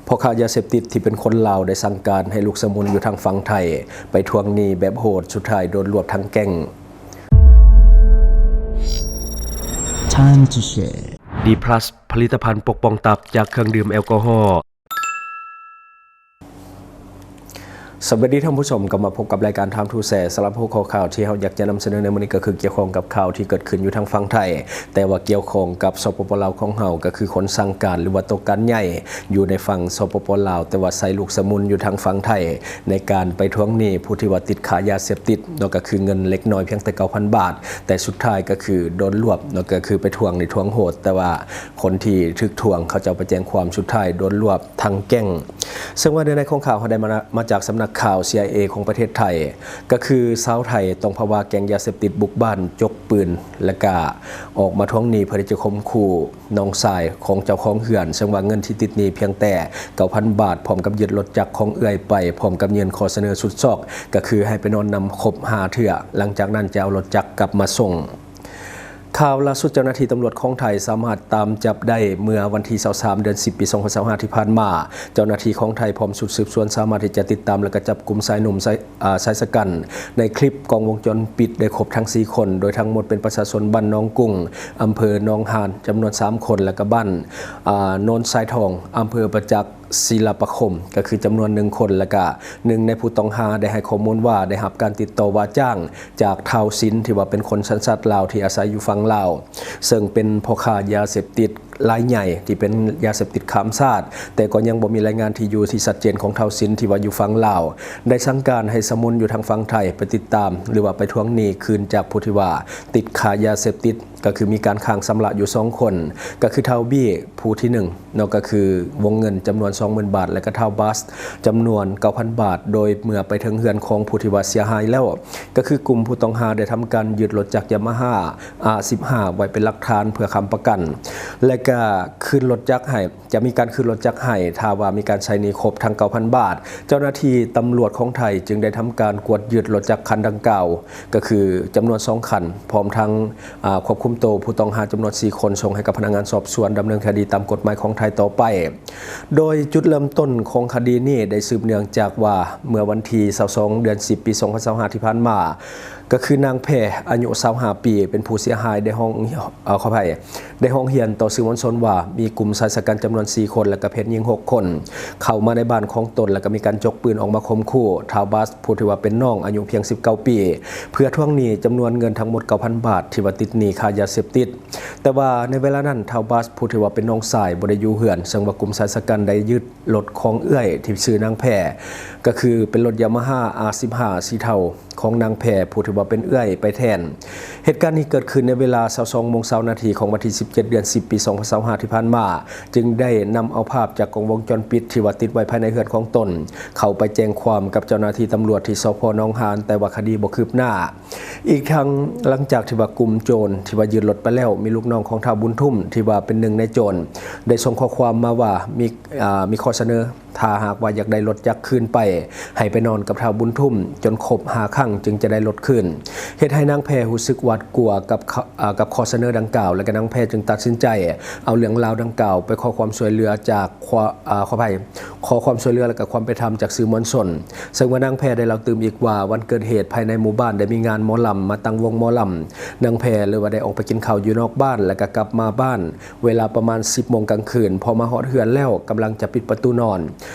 ພໍ່ຄ້າຢາເສບຕິດທີ່ເປັນຄົນລາວໄດ້ສັ່ງການໃຫ້ລູກສະມຸນຢູ່ທາງຝັ່ງໄທໄປທວງໜີ້ແບບໂຫດ, ສຸດທ້າຍໂດນລວບທັງແກ້ງ. Time to share. ດີພລັສ ຜະລິດຕະພັນປົກປ້ອງຕັບຈາກເຄື່ອງດື່ມແອລກໍຮໍ. ສະບາຍດີທ່ານຜູ້ຊົມ, ກັບມາພົບກັບລາຍການ Time to Share. ສຳລັບຫົວຂໍ້ຂ່າວທີ່ເຮົາຢາກຈະນຳສະເໜີໃນມື້ນີ້ ກໍຄືກ່ຽວຂ້ອງກັບຂ່າວທີ່ເກີດຂຶ້ນຢູ່ທາງຝັ່ງໄທ, ແຕ່ວ່າກ່ຽວຂ້ອງກັບ ສປປ ລາວຂອງເຮົາ, ກໍຄືຄົນສັ່ງການ ຫຼືວ່າໂຕການໃຫຍ່ຢູ່ໃນຝັ່ງ ສປປ ລາວ, ແຕ່ວ່າໃຊ້ລູກສະມຸນຢູ່ທາງຝັ່ງໄທ ໃນການໄປທວງໜີ້ຜູ້ທີ່ວ່າຕິດຄ້າຢາເສບຕິດເນາະ, ກໍຄືເງິນເລັກນ້ອຍພຽງແຕ່ເກົ້າພັນບາດ, ແຕ່ສຸດທ້າຍກໍຄືໂດນລວບເນາະ, ກໍຄືໄປທວງນີ້ທວງໂຫດ, ແຕ່ວ່າຄົນທີ່ຖືກທວງເຂົາເຈົ້າໄປແຈ້ງຄວາມ, ສຸດທ້າຍໂດນລວບທັງແກ້ງ. ເຊິ່ງວ່າເນື້ອໃນຂອງຂ່າວເຮົາໄດ້ມາ ມາຈາກສຳນັກຂ່າວ ຊີໄອເອ ຂອງປະເທດໄທ, ກໍຄືຊາວໄທຕ້ອງພາວາແກ້ງຢາເສບຕິດບຸກບ້ານ, ຈົກປືນ ແລະກະອອກມາທວງໜີ້ເພື່ອທີ່ຈະຂົ່ມຂູ່ ນ້ອງຊາຍຂອງເຈົ້າຂອງເຮືອນ, ເຊິ່ງວ່າເງິນທີ່ຕິດໜີ້ພຽງແຕ່ເກົ້າພັນບາດ, ພ້ອມກັບຍຶດລົດຈັກຂອງເອື້ອຍໄປ, ພ້ອມກັບຍື່ນຂໍ້ສະເໜີສຸດຊອກ, ກໍຄືໃຫ້ໄປນອນນຳຄົບຫ້າເທື່ອ, ຫຼັງຈາກນັ້ນຈະເອົາລົດຈັກກັບມາສົ່ງ. ຂ່າວລ່າສຸດ, ເຈົ້າໜ້າທີ່ຕຳຫຼວດຂອງໄທສາມາດຕາມຈັບໄດ້ເມື່ອວັນທີຊາວສາມ ເດືອນສິບ ປີສອງພັນຊາວຫ້າທີ່ຜ່ານມາ. ເຈົ້າໜ້າທີ່ຂອງໄທພ້ອມຊຸດສືບສວນສາມາດທີ່ຈະຕິດຕາມ ແລະກະຈັບກຸມຊາຍໜຸ່ມ ຊາຍ ອາ ຊາຍຊະກັນໃນຄລິບກ້ອງວົງຈອນປິດໄດ້ຄົບທັງສີ່ຄົນ, ໂດຍທັງໝົດເປັນປະຊາຊົນບ້ານໜອງກຸງ ອຳເພີໜອງຫານ ຈຳນວນສາມຄົນ ແລະກະບ້ານ ອາ ໂນນຊາຍທອງ ອຳເພີປະຈັກ ສີລະປະຄົມ ກໍຄືຈຳນວນໜຶ່ງຄົນ, ແລະກະໜຶ່ງໃນຜູ້ຕ້ອງຫາໄດ້ໃຫ້ຂໍ້ມູນວ່າ ໄດ້ຮັບການຕິດຕໍ່ວ່າຈ້າງຈາກທ້າວສິນ ທີ່ວ່າເປັນຄົນສັນຊາດລາວທີ່ອາໄສຢູ່ຝັ່ງລາວ, ເຊິ່ງເປັນພໍ່ຄ້າຢາເສບຕິດລາຍໃຫຍ່ທີ່ເປັນຢາເສບຕິດຂ້າມຊາດ, ແຕ່ກໍຍັງບໍ່ມີລາຍງານທີ່ຢູ່ທີ່ຊັດເຈນຂອງທ້າວສິນທີ່ວ່າຢູ່ຝັ່ງລາວ. ໄດ້ສັ່ງການໃຫ້ສະໝຸນຢູ່ທາງຝັ່ງໄທໄປຕິດຕາມ ຫຼືວ່າໄປທວງໜີ້ຄືນຈາກຜູ້ທີ່ວ່າຕິດຄ້າຢາເສບຕິດ, ກໍຄືມີການຄ້າງຊຳລະຢູ່ສອງຄົນ, ກໍຄືທ້າວບີ ຜູ້ທີໜຶ່ງເນາະ, ກໍຄືວົງເງິນຈຳນວນສອງໝື່ນບາດ ແລະກະທ້າວບາສ ຈຳນວນເກົ້າພັນບາດ, ໂດຍເມື່ອໄປເຖິງເຮືອນຂອງຜູ້ທີ່ວ່າເສຍຫາຍແລ້ວ, ກໍຄືກຸ່ມຜູ້ຕ້ອງຫາໄດ້ທຳການຍຶດລົດຈັກຢາມາຮາ ອາ ສິບຫ້າ ໄວ້ເປັນຫຼັກຖານເພື່ອຄ້ຳປະກັນ ແລະກະຄືນລົດຈັກໃຫ້ ຈະມີການຄືນລົດຈັກໃຫ້ ຖ້າວ່າມີການໃຊ້ໜີ້ຄົບທັງເກົ້າພັນບາດ. ເຈົ້າໜ້າທີ່ຕຳຫຼວດຂອງໄທຈຶ່ງໄດ້ທຳການກວດຍຶດລົດຈັກຄັນດັ່ງກ່າວ ກໍຄືຈຳນວນສອງຄັນ, ພ້ອມທັງ ອາ ຄວບຄຸມໂຕຜູ້ຕ້ອງຫາຈຳນວນສີ່ຄົນ ສົ່ງໃຫ້ກັບພະນັກງານສອບສວນດຳເນີນຄະດີຕາມກົດໝາຍຂອງໄທຕໍ່ໄປ. ໂດຍຈຸດເລີ່ມຕົ້ນຂອງຄະດີນີ້ໄດ້ສືບເນື່ອງຈາກວ່າ ເມື່ອວັນທີຊາວສອງ ເດືອນສິບ ປີສອງພັນຊາວຫ້າທີ່ຜ່ານມາ, ກໍຄືນາງແພ ອາຍຸຊາວຫ້າປີ ເປັນຜູ້ເສຍຫາຍໄດ້ຮ້ອງ ເອີ ຂໍອະໄພ ໄດ້ຮ້ອງຮຽນຕໍ່ສື່ມວນຊົນວ່າ ມີກຸ່ມຊາຍຊະກັນຈຳນວນສີ່ຄົນ ແລະກະເພດຍິງຫົກຄົນ ເຂົ້າມາໃນບ້ານຂອງຕົນ ແລະກະມີການຈົກປືນອອກມາຂົ່ມຂູ່ທ້າວບາສ ຜູ້ທີ່ວ່າເປັນນ້ອງອາຍຸພຽງສິບເກົ້າປີ ເພື່ອທວງໜີ້ຈຳນວນເງິນທັງໝົດເກົ້າພັນບາດ ທີ່ວ່າຕິດໜີ້ຄ້າຢາເສບຕິດ. ແຕ່ວ່າໃນເວລານັ້ນ ທ້າວບາສ ຜູ້ທີ່ວ່າເປັນນ້ອງຊາຍ ບໍ່ໄດ້ຢູ່ເຮືອນ, ເຊິ່ງວ່າກຸ່ມຊາຍຊະກັນໄດ້ຍຶດລົດຂອງເອື້ອຍທີ່ຊື່ນາງແພ ກໍຄືເປັນລົດຢາມາຮາ ອາ ສິບຫ້າ ສີເທົາ ຂອງນາງແພ ຜູ້ທີ່ວ່າເປັນເອື້ອຍໄປແທນ. ເຫດການນີ້ເກີດຂຶ້ນໃນເວລາຊາວສອງໂມງຊາວນາທີຂອງວັນທີສິບເຈັດ ເດືອນສິບ ປີສອງພັນຊາວຫ້າທີ່ຜ່ານມາ, ຈຶ່ງໄດ້ນຳເອົາພາບຈາກກ້ອງວົງຈອນປິດທີ່ວ່າຕິດໄວ້ພາຍໃນເຮືອນຂອງຕົນ ເຂົ້າໄປແຈ້ງຄວາມກັບເຈົ້າໜ້າທີ່ຕຳຫຼວດທີ່ ສພ ໜອງຫານ, ແຕ່ວ່າຄະດີບໍ່ຄືບໜ້າ. ອີກທັງຫຼັງຈາກທີ່ວ່າກຸ່ມໂຈນທີ່ວ່າຍຶດລົດໄປແລ້ວ, ມີລູກນ້ອງຂອງທ້າວບຸນທຸມ ທີ່ວ່າເປັນໜຶ່ງໃນໂຈນ ໄດ້ສົ່ງຂໍ້ຄວາມມາວ່າ ມີ ອາ ມີຂໍ້ສະເໜີ ຖ້າຫາກວ່າຢາກໄດ້ລົດຈັກຄືນໄປ ໃຫ້ໄປນອນກັບທ້າວບຸນທຸມຈົນຄົບຫ້າຄັ້ງຈຶ່ງຈະໄດ້ລົດຄືນ, ເຮັດໃຫ້ນາງແພຮູ້ສຶກຫວາດກົວກັບ ອາ ກັບຂໍ້ສະເໜີດັ່ງກ່າວ ແລະກະນາງແພຈຶ່ງຕັດສິນໃຈເອົາເລື່ອງລາວດັ່ງກ່າວໄປຂໍຄວາມຊ່ວຍເຫຼືອຈາກ ຂໍ ອາ ຂໍອະໄພ ຂໍຄວາມຊ່ວຍເຫຼືອ ແລະກະຄວາມເປັນທຳຈາກສື່ມວນຊົນ. ເຊິ່ງວ່ານາງແພໄດ້ເລົ່າຕື່ມອີກວ່າ ວັນເກີດເຫດພາຍໃນໝູ່ບ້ານໄດ້ມີງານໝໍລຳ ມາຕັ້ງວົງໝໍລຳ, ນາງແພເລີຍວ່າໄດ້ອອກໄປກິນເຂົ້າຢູ່ນອກບ້ານ ແລະກະກັບມາບ້ານ ເວລາປະມານສິບໂມງກາງຄືນ, ພໍມາຮອດເຮືອນແລ້ວ ກຳລັງຈະປິດປະຕູນອນ,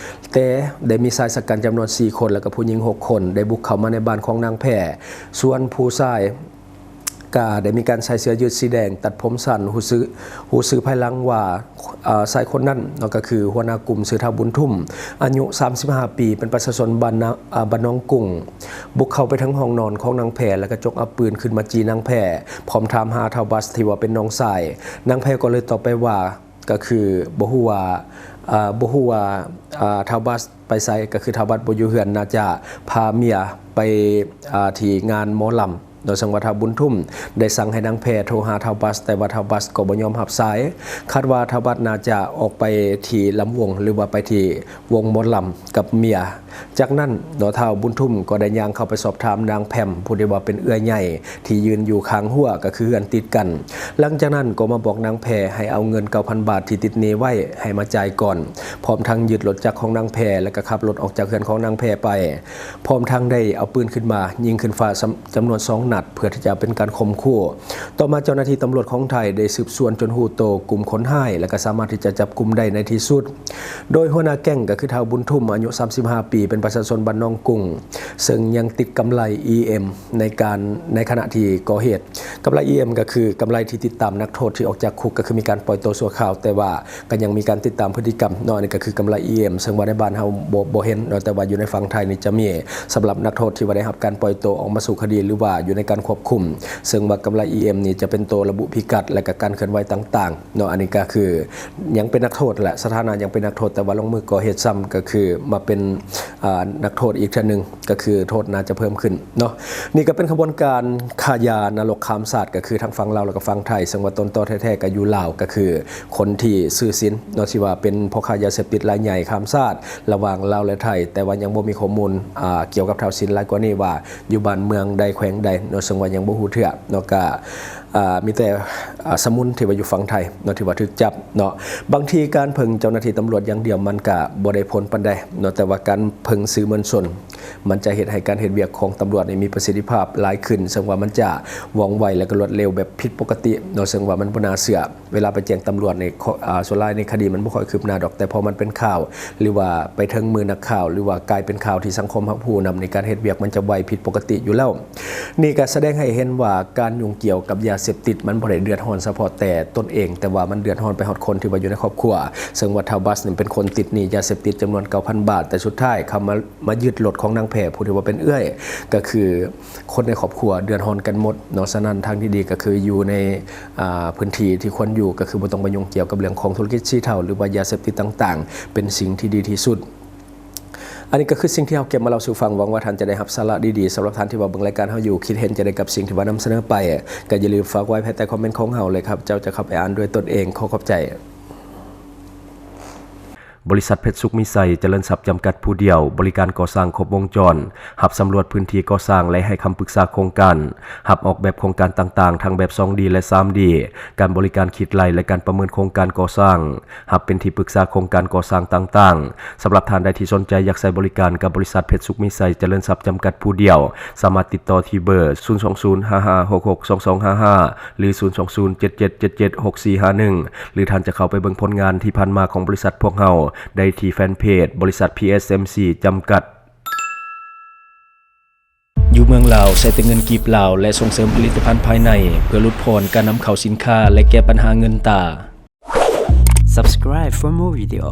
ແຕ່ໄດ້ມີຊາຍຊະກັນຈຳນວນສີ່ຄົນ ແລະກະຜູ້ຍິງຫົກຄົນ ໄດ້ບຸກເຂົ້າມາໃນບ້ານຂອງນາງແພ. ສ່ວນຜູ້ຊາຍກະໄດ້ມີການໃສ່ເສື້ອຢືດສີແດງ, ຕັດຜົມສັ້ນ, ຮູ້ຊື່ ຮູ້ຊື່ພາຍຫຼັງວ່າ ອາ ຊາຍຄົນນັ້ນເນາະ ກໍຄືຫົວໜ້າກຸ່ມ ຊື່ທ້າວບຸນທຸມ ອາຍຸສາມສິບຫ້າປີ ເປັນປະຊາຊົນບ້ານນາ ອາ ບ້ານໜອງກຸງ ບຸກເຂົ້າໄປທາງຫ້ອງນອນຂອງນາງແພ ແລ້ວກໍຈົກເອົາປືນຂຶ້ນມາຈີ່ນາງແພ ພ້ອມຖາມຫາທ້າວບາສທີ່ວ່າເປັນນ້ອງຊາຍ. ນາງແພກໍເລີຍຕອບໄປວ່າ ກໍຄືບໍ່ຮູ້ວ່າ ອາ ບໍ່ຮູ້ວ່າ ອາ ທ້າວບາສໄປໃສ, ກໍຄືທ້າວບາສບໍ່ຢູ່ເຮືອນ, ໜ້າຈະພາເມຍໄປ ອາ ທີ່ງານໝໍລຳ ເນາະ ເຊິ່ງວ່າທ້າວບຸນທຸມໄດ້ສັ່ງໃຫ້ນາງແພໂທຫາທ້າວບັດ ແຕ່ວ່າທ້າວບັດກໍບໍ່ຍອມຮັບສາຍ. ຄາດວ່າທ້າວບັດໜ້າຈະອອກໄປທີ່ລຳວົງ ຫຼືວ່າໄປທີ່ວົງໝໍລຳກັບເມຍ. ຈາກນັ້ນເນາະ ທ້າວບຸນທຸມກໍໄດ້ຍ່າງເຂົ້າໄປສອບຖາມນາງແພມ ຜູ້ທີ່ວ່າເປັນເອື້ອຍໃຫຍ່ທີ່ຢືນຢູ່ຂ້າງຮົ້ວ ກໍຄືເຮືອນຕິດກັນ. ຫຼັງຈາກນັ້ນກໍມາບອກນາງແພໃຫ້ເອົາເງິນເກົ້າພັນບາດທີ່ຕິດໜີ້ໄວ້ໃຫ້ມາຈ່າຍກ່ອນ, ພ້ອມທັງຍຶດລົດຈັກຂອງນາງແພ ແລ້ວກໍຂັບລົດອອກຈາກເຮືອນຂອງນາງແພໄປ. ພ້ອມທັງໄດ້ເອົາປືນຂຶ້ນມາຍິງຂຶ້ນຟ້າ ຈຳນວນສອງນັດ ເພື່ອທີ່ຈະເປັນການຂົ່ມຂູ່. ຕໍ່ມາເຈົ້າໜ້າທີ່ຕຳຫຼວດຂອງໄທໄດ້ສືບສວນຈົນຮູ້ໂຕກຸ່ມຄົນຮ້າຍ ແລະກໍສາມາດທີ່ຈະຈັບກຸມໄດ້ໃນທີ່ສຸດ. ໂດຍຫົວໜ້າແກ້ງກໍຄືທ້າວບຸນທຸມ ອາຍຸສາມສິບຫ້າປີ ເປັນປະຊາຊົນບ້ານໜອງກຸງ ເຊິ່ງຍັງຕິດກຳໄລ ອີ ເອັມ ໃນການ ໃນຂະນະທີ່ກໍ່ເຫດ. ກຳໄລ ອີ ເອັມ ກໍຄືກຳໄລທີ່ຕິດຕາມນັກໂທດທີ່ອອກຈາກຄຸກ ກໍຄືມີການປ່ອຍຕົວຊົ່ວຄາວ ແຕ່ວ່າ ກໍຍັງມີການຕິດຕາມພຶດຕິກຳເນາະ. ອັນນີ້ກໍຄືກຳໄລ ອີ ເອັມ ເຊິ່ງວ່າໃນບ້ານເຮົາບໍ່ ບໍ່ເຫັນເນາະ ແຕ່ວ່າຢູ່ໃນຝັ່ງໄທນີ້ຈະມີ ສຳລັບນັກໂທດທີ່ວ່າໄດ້ຮັບການປ່ອຍຕົວອອກມາສູ້ຄະດີ ຫຼືວ່າຢູ່ໃນການຄວບຄຸມ, ເຊິ່ງວ່າກຳໄລ ອີ ເອັມ ນີ້ຈະເປັນໂຕລະບຸພິກັດ ແລະກະການເຄື່ອນໄຫວຕ່າງໆເນາະ. ອັນນີ້ກໍຄືຍັງເປັນນັກໂທດແຫຼະ ສະຖານະຍັງເປັນນັກໂທດ ແຕ່ວ່າລົງມືກໍ່ເຫດຊ້ຳ ກໍຄືມາເປັນ ອ່າ ນັກໂທດອີກເທື່ອໜຶ່ງ ກໍຄືໂທດໜ້າຈະເພີ່ມຂຶ້ນເນາະ. ນີ້ກໍເປັນຂະບວນການຄ້າຢານະລົກຂ້າມຊາດ ກໍຄືທັງຝັ່ງລາວ ແລະກໍຝັ່ງໄທ, ເຊິ່ງວ່າຕົ້ນຕໍແທ້ໆກໍຢູ່ລາວ ກໍຄື ຄົນທີ່ຊື່ສິນເນາະ ທີ່ວ່າເປັນພໍ່ຄ້າຢາເສບຕິດລາຍໃຫຍ່ຂ້າມຊາດລະຫວ່າງລາວ ແລະ ໄທ, ແຕ່ວ່າຍັງບໍ່ມີຂໍ້ມູນ ອ່າ ກ່ຽວກັບທ້າວສິນຫຼາຍກວ່ານີ້ວ່າຢູ່ບ້ານເມືອງໃດ ແຂວງໃດເນາະ, ເຊິ່ງວ່າຍັງບໍ່ຮູ້ເທື່ອເນາະ. ກະ ອ່າ ມີແຕ່ ອ່າ ສະໝຸນທີ່ວ່າຢູ່ຝັ່ງໄທເນາະ ທີ່ວ່າຖືກຈັບເນາະ. ບາງທີການເພິ່ງເຈົ້າໜ້າທີ່ຕຳຫຼວດຢ່າງດຽວມັນກະບໍ່ໄດ້ຜົນປານໃດເນາະ, ແຕ່ວ່າການເພິ່ງສື່ມວນຊົນ ມັນຈະເຮັດໃຫ້ການເຮັດວຽກຂອງຕຳຫຼວດນີ້ມີປະສິດທິພາບຫຼາຍຂຶ້ນ, ເຊິ່ງວ່າມັນຈະວ່ອງໄວ ແລະກໍລວດເລັວແບບຜິດປົກກະຕິເນາະ, ເຊິ່ງວ່າມັນບໍ່ໜ້າເຊື່ອ. ເວລາໄປແຈ້ງຕຳຫຼວດນີ້ ຂ- ອ່າ ສ່ວນຫຼາຍໃນຄະດີມັນບໍ່ຄ່ອຍຄືບໜ້າດອກ, ແຕ່ພໍມັນເປັນຂ່າວ ຫຼືວ່າໄປເຖິງມືນັກຂ່າວ ຫຼືວ່າກາຍເປັນຂ່າວທີ່ສັງຄົມຮັບຮູ້ນຳ ໃນການເຮັດວຽກມັນຈະໄວຜິດປົກກະຕິຢູ່ແລ້ວ. ນີ້ກໍສະແດງໃຫ້ເຫັນວ່າການຫຍຸ້ງກ່ຽວກັບຢາເສບຕິດ ມັນບໍ່ໄດ້ເດືອດຮ້ອນສະເພາະແຕ່ຕົນເອງ, ແຕ່ວ່າມັນເດືອດຮ້ອນໄປຮອດຄົນທີ່ວ່າຢູ່ໃນຄອບຄົວ, ເຊິ່ງວ່າທ້າວບັດນີ້ເປັນຄົນຕິດໜີ້ຢາເສບຕິດຈຳນວນເກົ້າພັນບາດ, ແຕ່ສຸດທ້າຍເຂົາມາ ມາຍຶດລົດຂອງນາງແພ ຜູ້ທີ່ວ່າເປັນເອື້ອຍ, ກໍຄືຄົນໃນຄອບຄົວເດືອດຮ້ອນກັນໝົດເນາະ. ສະນັ້ນ ທາງທີ່ດີກໍຄືຢູ່ໃນ ອ່າ ພື້ນທີ່ທີ່ຄວນຢູ່ ກໍຄືບໍ່ຕ້ອງໄປຫຍຸ້ງກ່ຽວກັບເລື່ອງຂອງທຸລະກິດສີເທົາ ຫຼືວ່າຢາເສບຕິດຕ່າງໆ ເປັນສິ່ງທີ່ດີທີ່ສຸດ. ອັນນີ້ກໍຄືສິ່ງທີ່ເຮົາເກັບມາເລົ່າສູ່ຟັງ, ຫວັງວ່າທ່ານຈະໄດ້ຮັບສາລະດີໆ. ສຳລັບທ່ານທີ່ວ່າເບິ່ງລາຍການເຮົາຢູ່ ຄິດເຫັນຈັ່ງໃດກັບສິ່ງທີ່ວ່ານຳສະເໜີໄປ, ກໍຢ່າລືມຝາກໄວ້ພາຍໃຕ້ຄອມເມັນຂອງເຮົາເລີຍ, ຂ້າພະເຈົ້າຈະເຂົ້າໄປອ່ານດ້ວຍຕົນເອງ. ຂໍຂອບໃຈ. ບໍລິສັດເພັດສຸກມີໄຊຈະເລີນຊັບຈຳກັດຜູ້ດຽວ, ບໍລິການກໍ່ສ້າງຄົບວົງຈອນ, ຮັບສຳຫຼວດພື້ນທີ່ກໍ່ສ້າງ ແລະ ໃຫ້ຄຳປຶກສາໂຄງການ, ຮັບອອກແບບໂຄງການຕ່າງໆ ທັງແບບສອງດີ ແລະ ສາມດີ, ການບໍລິການຄິດໄລ່ ແລະ ການປະເມີນໂຄງການກໍ່ສ້າງ, ຮັບເປັນທີ່ປຶກສາໂຄງການກໍ່ສ້າງຕ່າງໆ. ສຳລັບທ່ານໃດທີ່ສົນໃຈຢາກໃຊ້ບໍລິການກັບບໍລິສັດເພັດສຸກມີໄຊຈະເລີນຊັບຈຳກັດຜູ້ດຽວ, ສາມາດຕິດຕໍ່ທີ່ເບີ ສູນສອງສູນ ຫ້າຫ້າຫົກຫົກ ສອງສອງຫ້າຫ້າ ຫຼື ສູນສອງສູນ ເຈັດເຈັດເຈັດເຈັດ ຫົກສີ່ຫ້າໜຶ່ງ ຫຼື ທ່ານຈະເຂົ້າໄປເບິ່ງຜົນງານທີ່ຜ່ານມາຂອງບໍລິສັດພວກເຮົາໄດ້ທີ່ແຟນເພຈບໍລິສັດ ພີເອສເອັມຊີ ຈຳກັດ. ຢູ່ເມືອງລາວໃຊ້ແຕ່ເງິນກີບລາວ ແລະ ສົ່ງເສີມຜະລິດຕະພັນພາຍໃນ ເພື່ອຫຼຸດຜ່ອນການນຳເຂົ້າສິນຄ້າ ແລະ ແກ້ບັນຫາເງິນຕາ. Subscribe for more video.